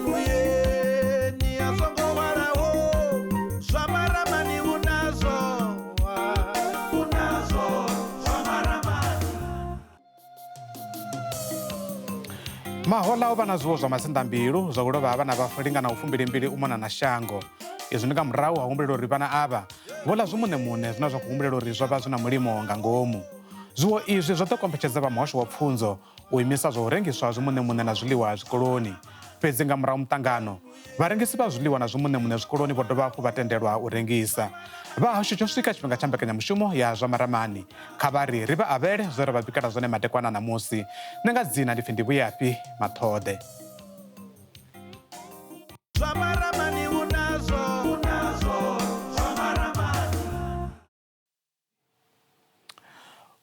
Muyeni a songo hwalaho zwa maramani u nazwo, u nazwo zwa maramani. Mahoḽa o vha na zwiwo zwa masinḓambilu zwa u lovha ha vhana vha linganaho 22 u mona na shango. Izwi ndi nga murahu ha humbulela uri vhana avha vho ḽa zwimuṋemuṋe zwine zwa khou humbulela uri zwo vha zwi na mulimo nga ngomu. Zwiwo izwi zwo ḓo kombetshedza vha muhasho wa pfunzo u imisa zwa u rengiswa zwimuṋemuṋe na zwiḽiwa zwikoloni. Fhedzi nga murahu muṱangano, vharengisi vha zwiḽiwa na zwimuṋemuṋe zwikoloni vho dovha hafhu vha tendelwa u rengisa. Vha hashu tsho swika tshifhinga tsha mbekanyamushumo ya zwa maramani. Kha vha ri ri vha avhele zwe ra vha bikela zwone madekwana ṋamusi. Nṋe nga dzina ndi pfi ndi Vhuyafhi Maṱhoḓe. Zwa maramani u nazwo, u nazwo zwa maramani.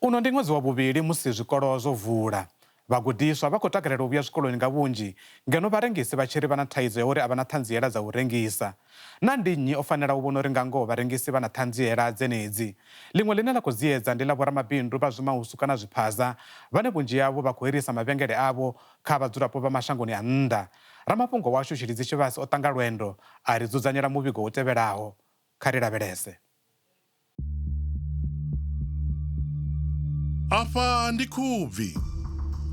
Uno ndi ṅwedzi wa vhuvhili musi zwikolo zwo vula. Vhagudiswa vha khou takalela u vhuya zwikoloni nga vhunzhi, ngeno vharengisi vha tshi ri vha na thaidzo ya uri a vha na ṱhanziela dza u rengisa. Naa ndi nnyi o fanelaho u vhona uri nga ngoho vharengisi vha na ṱhanziela dzenedzi? Ḽiṅwe ḽine ḽa khou dziedza ndi ḽa vhoramabindu vha zwimausu kana zwiphaza, vhane vhunzhi havho vha khou hirisa mavhengele avho kha vhadzulapo vha mashangoni a nnḓa. Ramafhungo washu Tshilidzi Tshivhase o ṱanga lwendo a ri dzudzanyela muvhigo u tevhelaho. Kha ri lavhelese. Afha ndi Khubvi.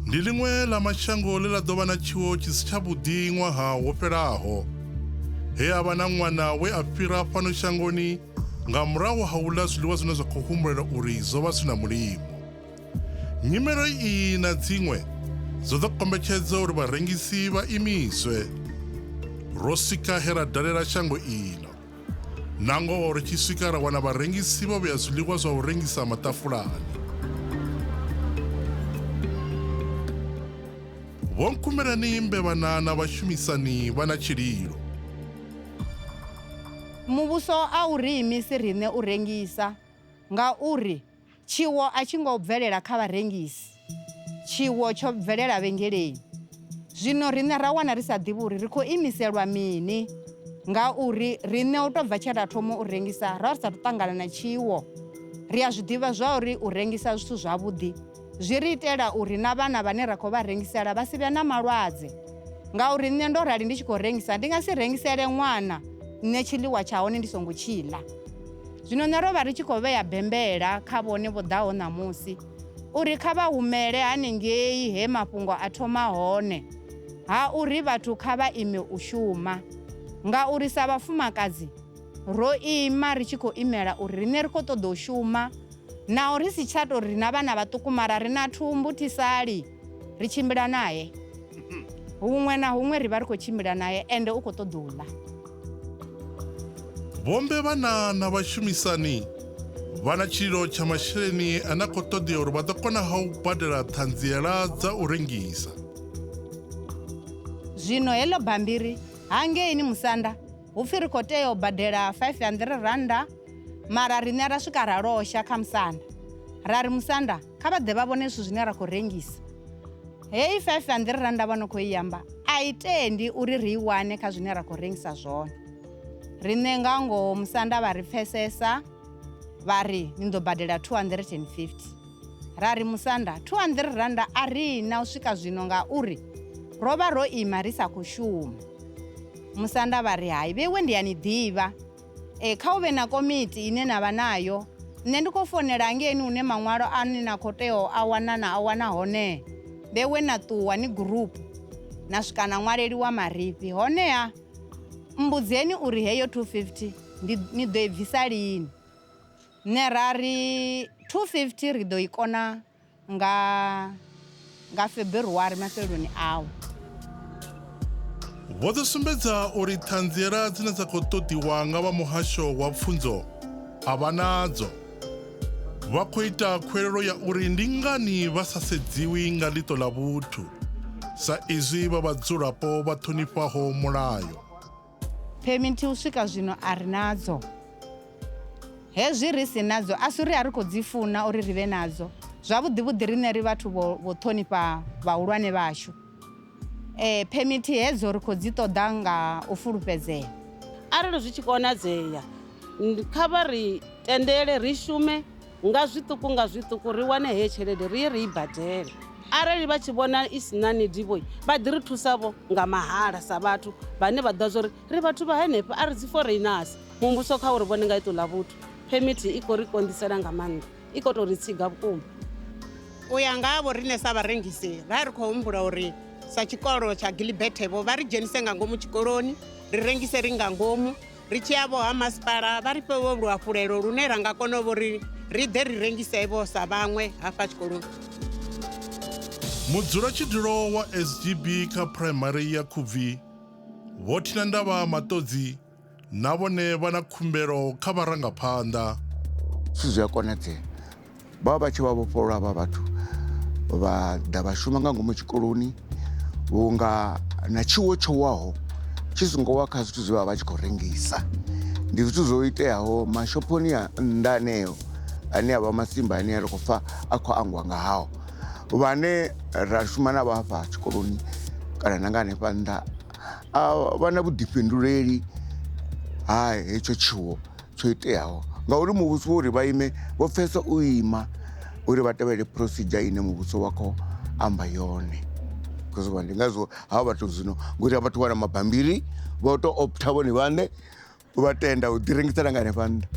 Ndi ḽiṅwe ḽa mashango ḽe ḽa ḓo vha na tshiwo tshi si tshavhuḓi ṅwaha wo fhelaho, he ha vha na ṅwana we a fhira fhano shangoni nga murahu ha u ḽa zwiḽiwa zwine zwa khou humbulela uri zwo vha zwi na mulimo. Nyimelo iyi na dziṅwe dzo ḓo kombetshedza uri vharengisi vha imiswe. Ro swika he ra dalela shango ino. Nangoho ri tshi swika ra wana vharengisi vho vhea zwiḽiwa zwa u rengisa maṱafulani. Vho Nkhumelani Mbevhana na vhashumisani vha na tshililo. Muvhuso a u ri imisi riṋe u rengisa ngauri Tshiwo a tshi ngo bvelela kha vharengisi, tshiwo tsho bvelela vhengeleni. Zwino riṋe ra wana ri sa ḓivhi uri ri khou imiselwa mini ngauri riṋe u tou bva tshe ra thoma u rengisa ra ri sa thu ṱangana na tshiwo. Ri a zwi ḓivha zwa uri u rengisa zwithu zwavhuḓi zwi ri itela uri na vhana vhane ra khou vha rengisela vha si vhe na malwadze ngauri nṋe ndo rali ndi tshi khou rengisa ndi nga si rengisele ṅwana nṋe tshiḽiwa tsha hone ndi songo tshi ḽa. Zwino nṋe ro vha ri tshi khou vhea bembela kha vhone vho ḓaho ṋamusi uri kha vha humele hanengei he mafhungo a thoma hone ha uri vhathu kha vha ime u shuma ngauri sa vhafumakadzi ro ima ri tshi khou imela uri riṋe ri khou ṱoḓa u shuma naho ri si tsha tou ri na vhana vhaṱuku mara ri na thumbu thisali ri tshimbila naye huṅwe na huṅwe ri vha ri khou tshimbila naye ende u khou ṱoḓa u ḽa. Vhombe vhana na vhashumisani vha na tshililo tsha masheleni ane a khou ṱoḓea uri vha ḓo kona ha u badela ṱhanziela dza u rengisa. Zwino heḽo bambiri hangeini musanda hu pfi ri khou tea u badela 500 rannda mara riṋe ra swika ra losha kha musanda ra ri musanda kha vha ḓe vha vhone zwithu zwine ra khou rengisa. Heyi 500 rannda vha no khou i amba a i tendi uri ri i wane kha zwine ra khou rengisa zwone. Riṋe nga ngoho musanda vha ri pfesesa vha ri ni ḓo badela 250. Ra ri musanda 200 rannda a ri na u swika zwino ngauri ro vha ro ima ri sa khou shuma. Musanda vha ri hai vheiwe ndi a ni ḓivha E, kha hu vhe na komiti ine na vha nayo. Nṋe ndi khou founela hangeini hune maṅwalo ane na khou tea u a wana na a wana hone. Vhewe na ṱuwa ni gurupu na swika na ṅwaleliwa marifhi. Honeha, mmbudzeni uri heyo 250 ndi, ni ḓo i bvisa lini. Nṋe ra ri 250 ri ḓo i kona nga nga February mafheloni awo. Vho ḓo sumbedza uri ṱhanziela dzine dza khou ṱoḓiwa nga vha muhasho wa pfunzo a vha nadzo. Vha khou ita khuwelelo ya uri ndi ngani vha sa sedziwi nga ḽiṱo ḽa vhuthu sa izwi vha vhadzulapo vha ṱhonifhaho mulayo. Phemithi u swika zwino a ri nadzo. Hezwi ri si nadzo a si uri a ri khou dzi funa uri ri vhe nadzo. Zwavhuḓi vhuḓi riṋe ri vhathu vho vho ṱhonifha vhahulwane vhashu. E, phemithi hedzo ri khou dzi ṱoḓa nga u fulufhedzea. Arali zwi tshi konadzea. Kha vha ri tendele ri shume nga zwiṱuku ri wane heyo tshelede ri ye ri i badele. Arali vha tshi vhona i si na need vho, vha ḓi ri thusa vho nga mahala sa vhathu vhane vha ḓivha zwa uri ri vhathu vha henefha, a ri dzi foreigners. Muvhuso kha uri vhone nga iṱo ḽa vhuthu, phemithi i khou ri konḓisela nga maanḓa, i khou tou ri tsiga vhukuma. U ya nga havho riṋe sa vharengisi ra ri khou humbula uri sa tshikolo tsha Gilbert vho vha ri dzhenise nga ngomu tshikoloni, ri rengise ri nga ngomu, ri tshi ya vho ha masipala vha ri fhe vho luhafhulelo lune ra nga kona vho ri ri ḓe ri rengise vho sa vhaṅwe hafha tshikoloni. Mudzulatshidulo wa SGB kha Phuraimari ya Khubvi, Vho Thinandavha Maṱodzi, na vhone vha na khumbelo kha vharangaphanḓa. Zwithu zwi a konadzea, vha vha tshi vha vhofholola havha vhathu vha ḓa vha shuma nga ngomu tshikoloni, vhunga na tshiwo tsho waho tshi songo wa kha zwithu zwe vha vha tshi khou rengisa. Ndi zwithu zwo iteaho mashophoni a nnḓa aneo ane a vha masimba ane ri khou pfa a khou angwa nga hao. Vhane ra shuma navho hafha tshikoloni kana na nga hanefha nnḓa a vha na vhuḓifhinduleli ha hetsho tshiwo tsho iteaho, ngauri muvhuso wo ri vha ime, vho pfesa u ima uri vha tevhele procedure ine muvhuso wa khou amba yone. Ndi ngazwo havha vhathu zwino, ngori a vhathu wana mabambiri vho to optha vhone vhaṋe vha tenda u ḓirengisela nga hanefha nnḓa.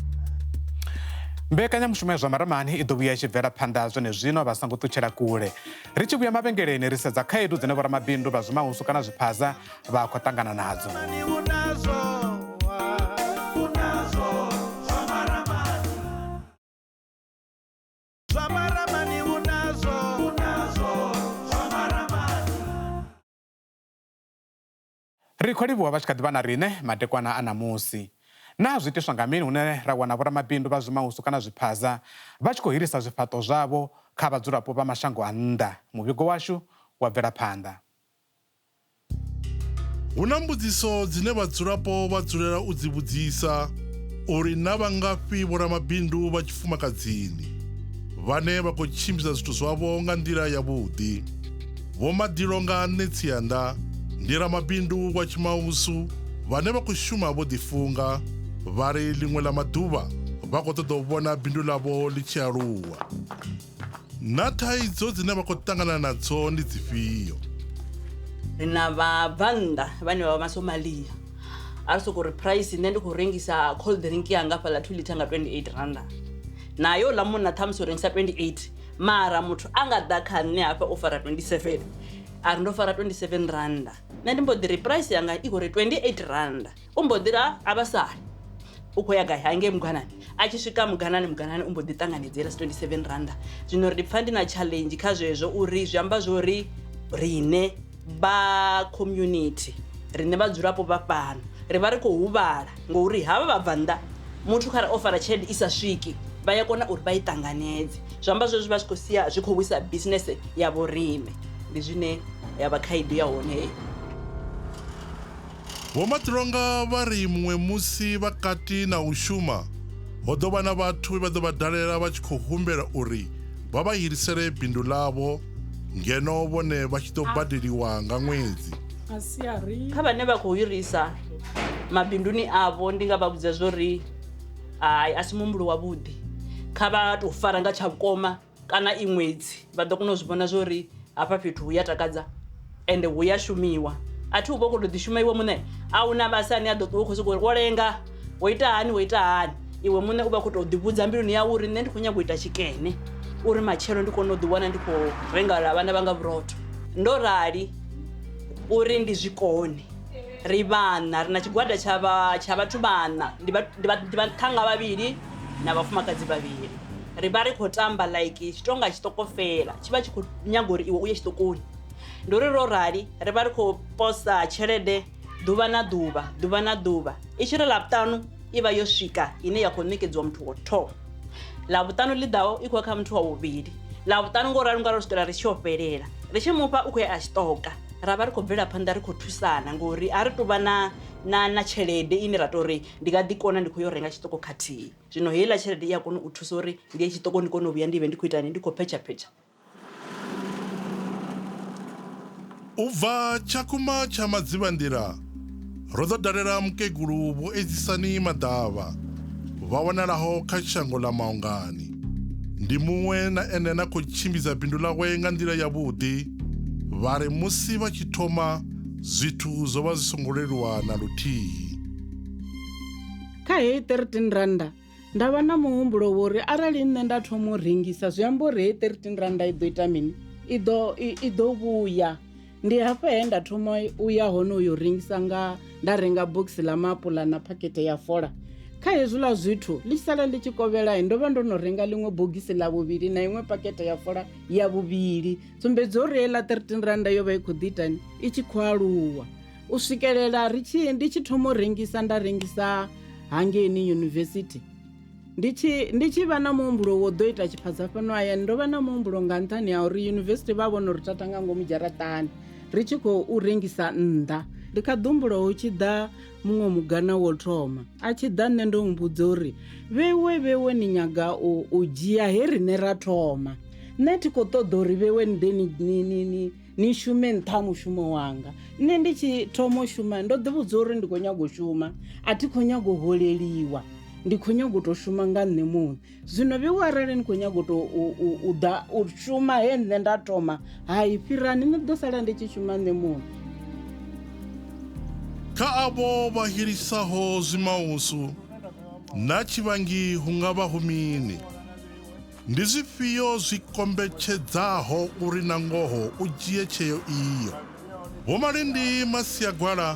Mbekanyamushumo ya zwa maramani i ḓo vhuya i tshi bvela phanḓa zwenezwino, vha songo ṱutshela kule. Ri tshi vhuya mavhengeleni ri sedza khaedu dzine vhoramabindu vha zwimausu kana zwiphaza vha khou ṱangana nadzo. Ri khou livhuwa vha tshi kha ḓi vha na riṋe madekwana a ṋamusi. Naa zwi itiswa nga mini hune ra wana vhoramabindu vha zwimausu kana zwiphaza vha tshi khou hirisa zwifhaṱo zwavho kha vhadzulapo vha mashango a nnḓa? Muvhigo washu wa bvela phanḓa. Hu na mbudziso dzine vhadzulapo vha dzulela u dzi vhudzisa uri na vha ngafhi vhoramabindu vha tshifumakadzini vhane vha khou tshimbidza zwithu zwavho nga nḓila yavhuḓi. Vho Maḓilonga Ṋetsianda ndi ramabindu wa Tshimausu vhane vha khou shuma vho ḓifunga, vha ri ḽiṅwe ḽa maḓuvha vha khou ṱoḓa u vhona bindu ḽavho ḽi tshi aluwa. Na thaidzo dzine vha khou ṱangana nadzo ndi dzifhio? Ri na vhabvannḓa vhane vha vha Masomalia, a ri sokou ri price nṋe ndi khou rengisa cold drink yanga fhaḽa 2 litha nga 28 randa, naye uḽa munna ṱhamusi u rengisa 28, mara muthu a nga ḓa kha nṋe hafha o fara 27 a ri ndo fara 27 randa, nṋe ndi mbo ḓi ri price yanga i khou ri 28 randa, u mbo ḓi ra a vha sale u khou ya gai hangei Muganani. A tshi swika Muganani, Muganani u mbo ḓi ṱanganedzela 27 randa. Zwino ri pfha ndi na challenge kha zwezwo uri zwi amba zwori riṋe vha community, riṋe vhadzulapo vha fhano ri vha ri khou huvhala ngori havha vhabvannḓa muthu kha ri o fara tshelede i sa swiki vha ya kona uri vha i ṱanganedze, zwi amba zwezwi vha zwi khou sia zwi khou wisa bisinese ya vhoriṋe. Ndi zwine ya vha khaedu ya hone heyo. Vho Maḓilonga vha ri muṅwe musi vha kati na u shuma ho ḓo vha na vhathu vhe vha ḓo vha dalela vha tshi khou humbela uri vha vha hirisele bindu ḽavho ngeno vhone vha tshi ḓo badeliwa nga ṅwedzi. Kha vhane vha khou hirisa mabinduni avho ndi nga vha vhudza zwo ri hai a si muhumbulo wavhuḓi, kha vha tou fara nga tsha vhukoma kana i ṅwedzi vha ḓo kona u zwi vhona zwo ri hafha fhethu hu ya takadza ende hu ya shumiwa. A thi u vha u khou tou ḓi shuma iwe muṋe, a hu na vhasa ane a ḓo ṱuwa u khou sokou ri wo lenga, wo ita hani, wo ita hani. Iwe muṋe u vha u khou tou ḓivhudza mbiluni yau uri nṋe ndi khou nyaga u ita tshikene uri matshelo ndi kone u ḓiwana ndi khou rengela vhana vhanga vhurotho. Ndo rali uri ndi zwi kone, ri vhaṋa, ri na tshigwada tsha vha tsha vhathu vhaṋa, ndi vhaṱhannga vhavhili na vhafumakadzi vhavhili. Ri vha ri khou tamba like tshi tonga tshiṱokofela, tshi vha tshi khou nyaga uri iwe u ye tshiṱokoni. Ndi uri ro rali ri vha ri khou posa tshelede ḓuvha na ḓuvha, ḓuvha na ḓuvha. I tshi ri Ḽavhuṱanu i vha yo swika ine ya khou ṋekedziwa muthu wa u thoma. Ḽavhuṱanu ḽi ḓaho i khou ya kha muthu wa vhuvhili. Ḽavhuṱanu ngo ralo ngo ralo u swikela ri tshi yo fhelela. Ri tshi mufha u khou ya a tshi ṱoka. Ra vha ri khou bvela phanḓa ri khou thusana ngori a ri tou vha na na na tshelede ine ra tou ri ndi nga ḓi kona ndi khou yo renga tshiṱoko khathihi. Zwino heiḽa tshelede i a kona u thusa uri ndi ye tshiṱoko ndi kone u vhuya ndi vhe ndi khou itani, ndi khou phetsha phetsha. U bva Tshakhuma tsha Madzivhanḓila ro ḓo dalela mukegulu Vho Edzisani Maḓavha. vha wanalaho kha shango ḽa Maungani. Ndi muṅwe na ene na khou tshimbidza bindu ḽawe nga nḓila yavhuḓi. Vha ri musi vha tshi thoma zwithu zwo vha zwi songo leluwa na luthihi. Kha heyi 13 rannda nda vha na muhumbulo wo uri arali nṋe nda thoma u rengisa zwi amba uri heyi 13 rannda i ḓo ita mini, i ḓo i ḓo vhuya. Ndi hafha he nda thoma u ya hone u yo rengisa nga nda renga bogisi ḽa maapuḽa na phakhethe ya fola. Kha hezwiḽa zwithu ḽi tshi sala ḽi tshi kovhela ndo vha ndo no renga ḽiṅwe bogisi ḽa vhuvhili na iṅwe phakhethe ya fola ya vhuvhili. Sumbedza uri heiḽa 13 rannda yo vha i khou ḓi itani i tshi khou aluwa u swikelela ri tshi ndi tshi thoma u rengisa nda rengisa hangeini yunivesithi. Ndi tshi ndi tshi vha na muhumbulo wo ḓo ita tshiphaza fhano hayani ndo vha na muhumbulo nga nṱhani ha uri yunivesithi vha vhona uri thatha nga ngomu dzharaṱani ri tshi khou rengisa nnḓa. Ndi kha ḓi humbula hu tshi ḓa muṅwe mugana wo thoma a tshi ḓa nṋe ndo muvhudza uri vheiwe vheiwe ni nyaga u, u dzhia he riṋe ra thoma nṋe thi khou ṱoḓa uri vheiwe ni ḓe ni, ni, ni, ni, ni shume nṱha ha mushumo wanga. Nṋe ndi tshi thoma u shuma ndo ḓi vhudza uri ndi khou nyaga u shuma a thi khou nyaga u holeliwa ndi khou nyaga u tou shuma nga nṋe muṋe. Zwino vheiwe arali ni khou nyaga u tou u ḓa u shuma he nṋe nda thoma hai fhirani nṋe ḓo sala ndi tshi shuma nṋe muṋe. Kha avho vha hirisaho zwimausu na tshivhangi hu nga vha hu mini? Ndi zwifhio zwi kombetshedzaho uri nangoho u dzhie tsheo iyo? Vho Malindi Masiagwala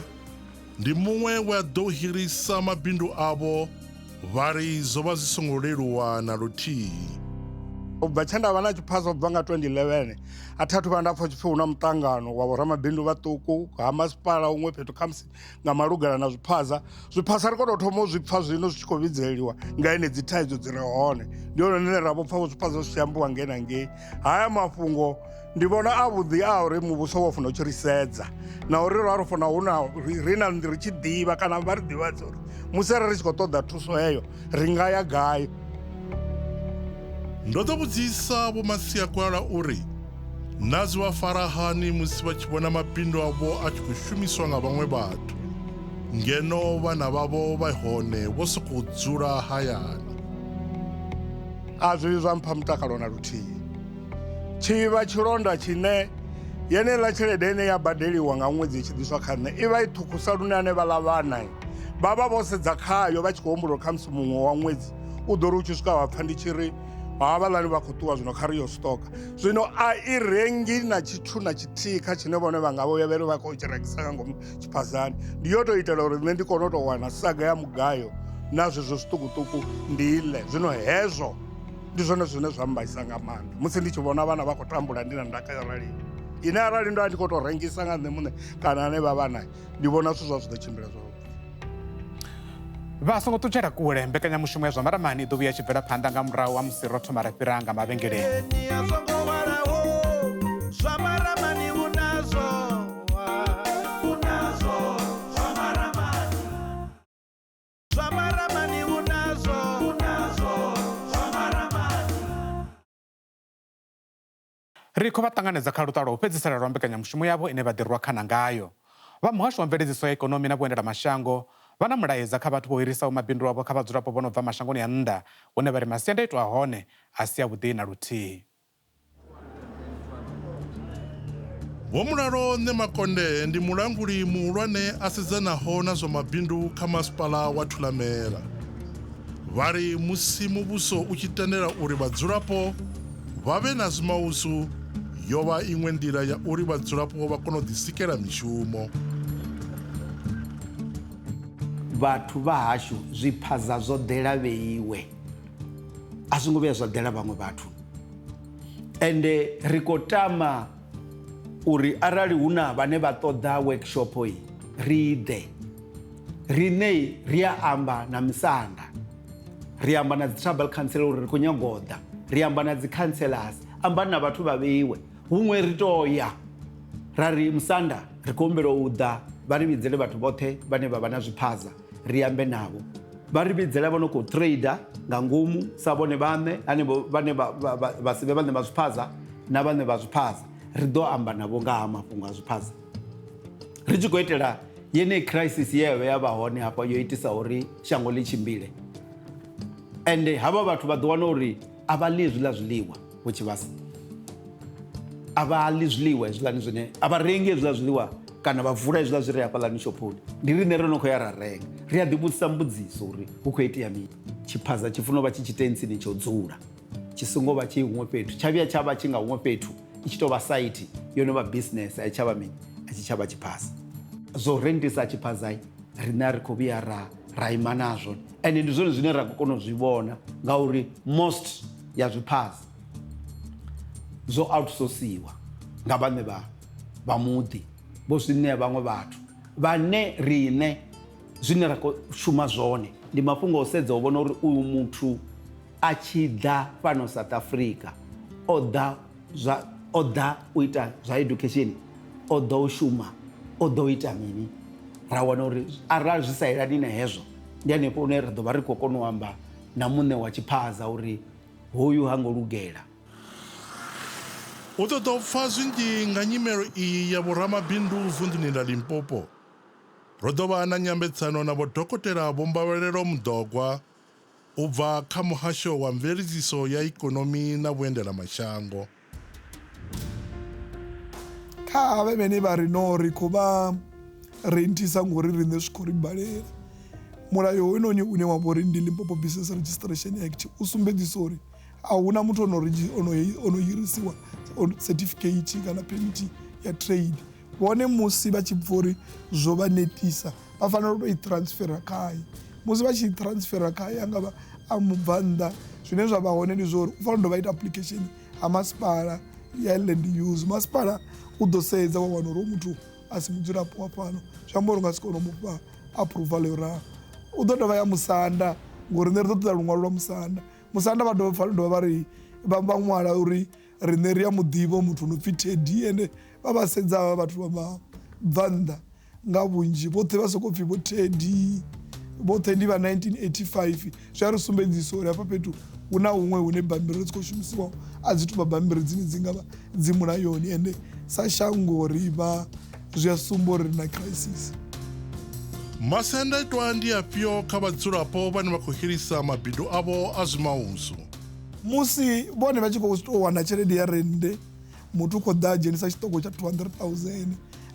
ndi muṅwe we a ḓo hirisa mabindu avho vha ri zwo vha zwi songo leluwa na luthihi. U bva tshe nda vha na tshiphaza u bva nga 2011 a thi athu vha nda pfa tshipfi hu na muṱangano wa vhoramabindu vhaṱuku ha masipala huṅwe fhethu khamusi nga malugana na zwiphaza. Zwiphaza ri khou tou thoma u zwi pfa zwino zwi tshi khou vhidzeliwa nga henedzi thaidzo dzi re hone, ndi hone hune ra vho pfa zwiphaza zwi tshi ambiwa ngei na ngei. Haya mafhungo ndi vhona avhuḓi a uri muvhuso wo funa u tshi ri sedza na uri ra ri funa hu na ri na ri tshi ḓivha kana vha ri ḓivhadze uri musi arali ri tshi khou ṱoḓa thuso heyo ri nga ya gai. Ndo ḓo vhudzisa Vho Masiakwala uri na zwi vha fara hani musi vha tshi vhona mabindu avho a tshi khou shumiswa nga vhaṅwe vhathu ngeno vhana vhavho vha hone vho sokou dzula hayani. A zwi zwa mpha mutakalo na luthihi. Tshi vha tshilonda tshine yeneiḽa tshelede ine ya badeliwa nga ṅwedzi i tshi ḓiswa kha nṋe i vha i ṱhukhusa lune hanevhaḽa vhana vha vha vho sedza khayo vha tshi khou humbula uri khamusi muṅwe wa ṅwedzi u ḓo ri u tshi swika wa pfa ndi tshi ri havhaḽani vha khou ṱuwa zwino kha ri yo stoka. Zwino a i rengi na tshithu na tshithihi kha tshine vhone vha nga vhuya vha ri vha khou tshi rengisa nga ngomu tshiphazani. Ndi yo tou itela uri nṋe ndi kone u tou wana saga ya mugayo na zwezwo zwiṱukuṱuku ndi ḽe. Zwino hezwo ndi zwone zwine zwa mmbaisa nga maanḓa musi ndi tshi vhona vhana vha khou tambula ndi na ndaka yo raliho ine arali ndo vha ndi khou tou rengisa nga nṋe muṋe kana hanevha vhana ndi vhona zwithu zwa zwi ḓo tshimbila zwavhuḓi. Vha songo ṱutshela kule, mbekanyamushumo ya zwa maramani i ḓo vhuya tshi bvela phanḓa nga murahu ha musi ro thoma ra fhira nga mavhengeleni. Ri khou vha ṱanganedza kha luṱa lwa u fhedzisela lwa mbekanyamushumo yavho ine vha ḓirwa khana ngayo. Vha muhasho wa mveledziso ya ikonomi na vhuendelamashango vha na mulaedza kha vhathu vho hirisaho mabindu avho kha vhadzulapo vho no bva mashangoni a nnḓa hune vha ri masiandaitwa a hone a si avhuḓi na luthihi. Vho Mulalo Ṋemakonde ndi mulanguli muhulwane a sedzanaho na zwa mabindu kha masipala wa Thulamela. Vha ri musi muvhuso u tshi tendela uri vhadzulapo vha vhe na zwimausu yo vha iṅwe nḓila ya uri vhadzulapo vha kone u ḓisikela mishumo. Vhathu vha hashu zwiphaza zwo ḓela vheiwe, a zwi ngo vhuya zwa ḓela vhaṅwe vhathu. Ende ri khou tama uri arali hu na vhane vha ṱoḓa workshop iyi ri ḓe. Riṋe ri a amba na misanda, ri amba na dzi tribal council uri ri khou nyaga u ḓa, ri amba na dzi councillors, ambani na vhathu vha vheiwe. Huṅwe ri to ya ra ri musanda ri khou humbela u ḓa vha ri vhidzele vhathu vhoṱhe vhane vha vha na zwiphaza ri ambe navho. Vha ri vhidzela vho no khou trader nga ngomu sa vhone vhaṋe hanevho vhane vha si vhe vhaṋe vha zwiphaza na vhaṋe vha zwiphaza, ri ḓo amba navho nga ha mafhungo a zwiphaza. Ri tshi khou itela yeneyi crisis ye ya vha ya vha hone hafha yo itisa uri shango ḽi tshimbile. Ende havha vhathu vha ḓo wana uri a vha ḽi hezwiḽa zwiḽiwa vho Tshivhasa, a vha ḽi zwiḽiwa hezwiḽani zwine a vha rengi hezwiḽa zwiḽiwa kana vha vula hezwiḽa zwi re hafhaḽani shophoni, ndi riṋe ro no khou ya ra renga. Ri a ḓivhudzisa mbudziso uri hu khou itea mini. Tshiphaza tshi funa u vha tshi tshitentsini tsho dzula, tshi songo vha tshi huṅwe fhethu, tsha vhuya tsha vha tshi nga huṅwe fhethu i tshi tou vha saithi yo no vha business, a i tsha vha mini, a tshi tsha vha tshiphaza. Zwo rentisa tshiphaza riṋe a ri khou vhuya ra ima nazwo, ende ndi zwone zwine ra khou kona u zwi vhona ngauri most ya zwiphaza zwo outsourciwa nga vhaṋe vha muḓi, vho zwi ṋea vhaṅwe vhathu vhane riṋe zwine ra khou shuma zwone ndi mafhungo a u sedza u vhona uri uyu muthu a tshi ḓa fhano South Africa o ḓa u ita zwa education, o ḓa u shuma, o ḓa u ita mini. Ra wana uri arali zwi sa elani na hezwo, ndi hanefho hune ra ḓo vha ri khou kona u amba na muṋe wa tshiphaza uri hoyu ha ngo lugela. U ṱoḓa u pfa zwinzhi nga nyimelo iyi ya vhoramabindu vunḓuni ḽa Limpopo, ro ḓo vha na nyambedzano na Vho Dokotela Vho Mbavhalelo Mudogwa u bva kha Muhasho wa Mveledziso ya Ikonomi na Vhuendelamashango. Kha havha vhane vha ri no ri khou vha rentisa ngori riṋe zwi khou ri balela, mulayo hoyunoni une wa vha uri ndi Limpopo Business Registration Act u sumbedzisa uri a huna muthu ono hirisiwa certificate kana permit ya trade. Vhone musi vha tshi pfa uri zwo vha netisa vha fanela u tou i transfera khae, musi vha tshi i transfera khae a nga vha a mubvannḓa, zwine zwa vha hone ndi zwa uri u fanela u dovha a ita application ha masipala ya land use. Masipala u ḓo sedza wa wana uri hoyu muthu a si mudzulapo wa fhano, zwi amba uri u nga si kone u mufha approval yo ralo. U ḓo dovha ya musanda ngori riṋe ri ḓo ṱoḓa luṅwalo lwa musanda, musanda vha dovha dovha vha ri vha ṅwala uri riṋe ri a muḓivha muthu no pfhi Teddy, ende vha vha sedza havha vhathu vha mabvannḓa nga vhunzhi vhoṱhe vha sokou pfhi vho Teddy, vhoṱhe ndi vha 1985. Zwi a ri sumbedzisa uri hafha fhethu hu na huṅwe hune bammbiri dzi khou shumisiwa a dzi tuvha bammbiri dzine dzi ngavha dzi mulayoni, ende sa shango ri vha zwi a sumba uri ri na crisis. Masiandaitwa ndi afhio kha vhadzulapo vhane vha khou hirisa mabindu avho a zwimausu? Musi vhone vha tshi khou tou wana tshelede ya rennde, muthu u khou ḓa a dzhenisa tshiṱoko tsha 200,000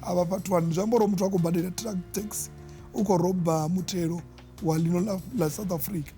a vha fha 200, zwi amba uri muthu a khou badela tax, u khou roba muthelo wa ḽino ḽa South Africa.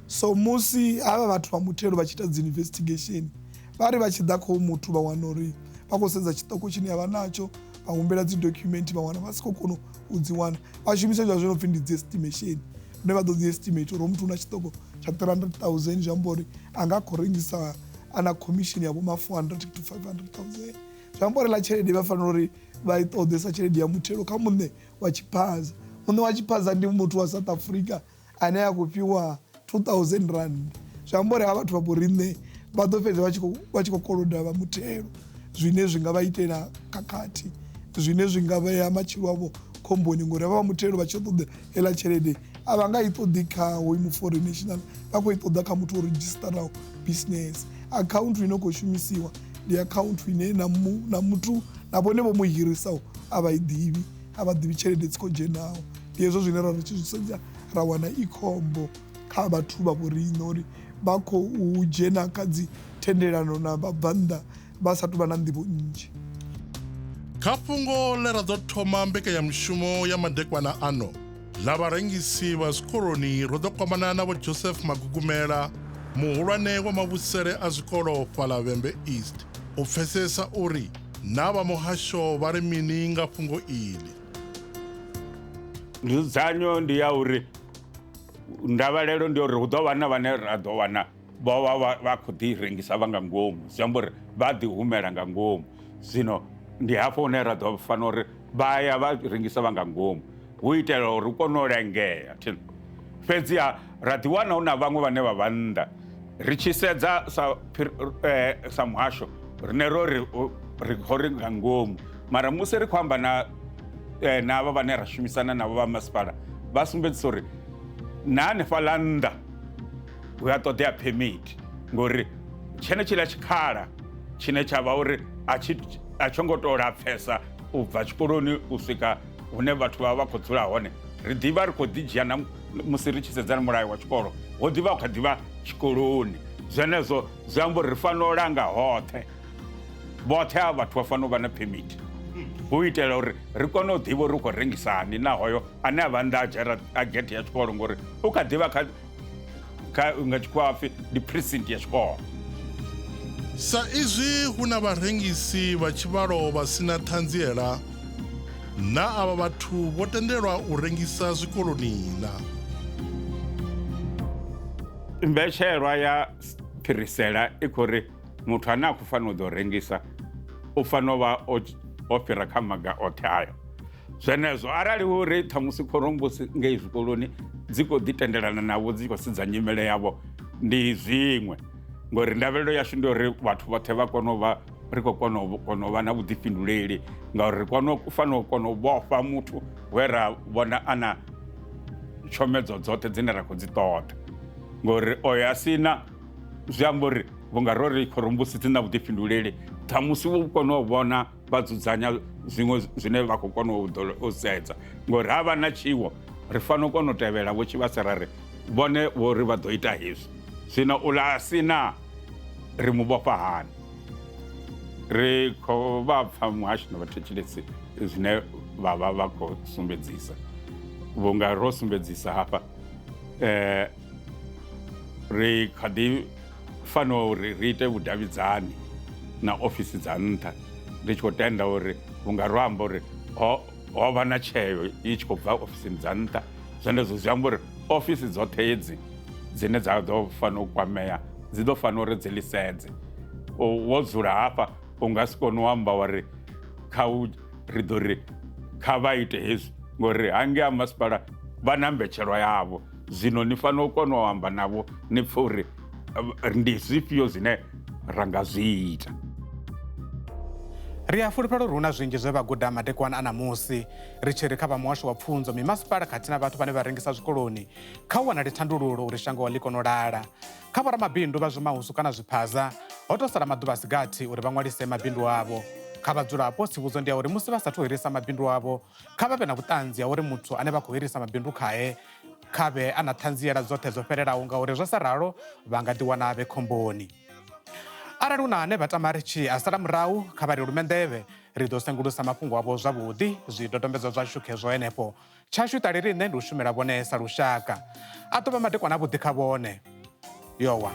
So musi havha vhathu vha muthelo vha tshi ita dzi investigation, vha ri vha tshi ḓa kha hoyu muthu vha wana uri vha khou sedza tshiṱoko tshine a vha natsho, vha humbela dzi document vha wana vha si khou kona u dzi wana, vha shumisa zwa zwi no pfhi ndi dzi estimation, lune vha ḓo dzi estimate uri hoyu muthu u na tshiṱoko tsha 300,000, zwi amba uri a nga khou rengisa a na commission ya vho ma 400 to 500,000. Zwi amba uri ḽa tshelede vha fanela uri vha i ṱoḓe sa tshelede ya muthelo kha muṋe wa tshiphaza. Muṋe wa tshiphaza ndi muthu wa South Africa ane a khou fhiwa 2000 rand, zwi amba uri havha vhathu vha vho riṋe vha ḓo fhedza vha tshi khou koloda vha muthelo, zwine zwi nga vha itela khakhathi, zwine zwi nga vhea matshilo avho khomboni, ngori havha vha muthelo vha tshi ṱoḓa heiḽa tshelede a vha nga i ṱoḓi kha hoyu mu foreign national, vha khou i ṱoḓa kha muthu o redzhistaraho business. Akhaunthu ine khou shumisiwa ndi akhaunthu ine na muthu na vhone vho mu hirisaho a vha i ḓivhi, a vha ḓivhi tshelede dzi khou dzhenaho. Ndi hezwo zwine ra ri tshi zwi sedza ra wana i khombo kha vhathu vha vho riṋe uri vha khou dzhena kha dzi thendelano na vhabvannḓa vha sa tou vha na nḓivho nnzhi. Kha fhungo ḽe ra ḓo thoma mbekanyamushumo ya madekwana ano ḽa vharengisi vha zwikoloni, ro ḓo kwamana na Vho Joseph Magugumela, muhulwane wa mavhusele a zwikolo fhaḽa Vhembe East, u pfesesa uri na vha muhasho vha ri mini nga fhungo iḽi. Nzudzanyo ndi ya uri ndavhelelo ndi ya uri hu ḓo vha na vhane ra ḓo wana vho vha vha khou ḓi rengisa vha nga ngomu, zwi amba uri vha ḓi humela nga ngomu. Zwino ndi hafho hune ra ḓo fanela uri vha ya vha rengisa vha nga ngomu hu itela uri hu kone u langea. Fhedziha ra ḓi wana hu na vhaṅwe vhane vha vha nnḓa, ri tshi sedza sa sa muhasho riṋe ro ri ri khou ri nga ngomu, mara musi ri khou amba na na avha vhane ra shumisana navho vha masipala, vha sumbedzisa uri na hanefhaḽa nnḓa hu a ṱoḓea permit, ngori tshenetshiḽa tshikhala tshine tsha vha uri a tshi ngo tou lapfesa u bva tshikoloni u swika hune vhathu vha vha khou dzula hone, ri ḓivha ri khou ḓi dzhia na Musi ri tshi sedzana mulayo wa tshikolo, ho ḓivha kha ḓivha tshikoloni, zwenezwo zwi amba uri ri fanela u langa hoṱhe. Vhoṱhe avha vhathu vha fanela u vha na phemithi hu itela uri ri kone u ḓivha uri u khou rengisani na hoyo ane a vha nnḓa a gethe ya tshikolo, ngori u kha ḓivha kha nga tshikhuwa pfi ndi precinct ya tshikolo. Sa izwi hu na vharengisi vha tshivhalo vha si na ṱhanziela, na avha vhathu vho tendelwa u rengisa zwikoloni na? Mbetshelwa ya phirisela i khou ri muthu ane a khou fanela u ḓo rengisa u fanela u vha o fhira kha maga oṱhe ayo. Zwenezwo arali hu uri ṱhamusi khorombusi ngei zwikoloni dzi khou ḓi tendelana navho, dzi khou sedza nyimele yavho, ndi zwiṅwe, ngori ndavhelelo yashu ndi uri vhathu vhoṱhe vha kone u vha ri khou kona u kona u vha na vhuḓifhinduleli, ngauri ri kone u fanela u kona u vhofha muthu we ra vhona a na tshomedzo dzoṱhe dzine ra khou dzi ṱoḓa, ngori oyo a sina zwi amba uri vhunga ro ri khorombusi dzi na vhuḓifhinduleli, ṱhamusi vho kona u vhona vha dzudzanya zwiṅwe zwine vha khou kona u sedza, ngori ha vha na tshiwo ri fanela u kona u tevhela vho tshivhasa ra ri vhone vho ri vha ḓo ita hezwi. Zwino uḽa a sina ri mu vhofha hani? Ri khou vha pfa muhasho na vhathetshelesi zwine vha vha vha khou sumbedzisa, vhunga ro sumbedzisa hafha ri kha ḓi fanela uri ri ite vhudavhidzani na ofisi dza nṱha, ndi tshi khou tenda uri vhunga ro amba uri ho vha na tsheo i tshi khou bva ofisini dza nṱha, zwenezwo zwi amba uri ofisi dzoṱhe hedzi dzine dza ḓo fanela u kwamea dzi ḓo fanela uri dzi ḽisedze. Wo dzula hafha u nga si kone u amba wa ri kha ri ḓo ri kha vha ite hezwi, ngori hangei ha masipala vha na mbetshelwa yavho. Zwino ni fanela u kona u amba navho ni pfhe uri ndi zwifhio zwine ra nga zwi ita. Ri a fulufhela uri hu na zwinzhi zwe vha guda madekwana a ṋamusi. Ri tshi ri kha vha muhasho wa pfunzo, mimasipala khathihi na vhathu vhane vha rengisa zwikoloni, kha hu wanale thandululo uri shango ḽi kone u lala. Kha vhoramabindu vha zwimahusu kana zwiphaza, ho tou sala maḓuvha a si gathi uri vha ṅwalise mabindu avho. Kha vhadzulapo, tsivhudzo ndi ya uri musi vha sathu hirisa mabindu avho, kha vha vhe na vhuṱanzi ha uri muthu ane vha khou hirisa mabindu khae kha vhe a na ṱhanziela dzoṱhe dzo fhelelaho, ngauri zwa sa ralo vha nga ḓiwana vhe khomboni. Arali hu na ane vha tama ri tshi a sala murahu, kha vha ri lume nḓevhe, ri ḓo sengulusa mafhungo avho zwavhuḓi. Zwidodombedzwa zwashu khezwo henefho. Tshashu iṱali riṋe ndi u shumela vhone sa lushaka. A ḓo vha madekwana avhuḓi kha vhone. Yowa.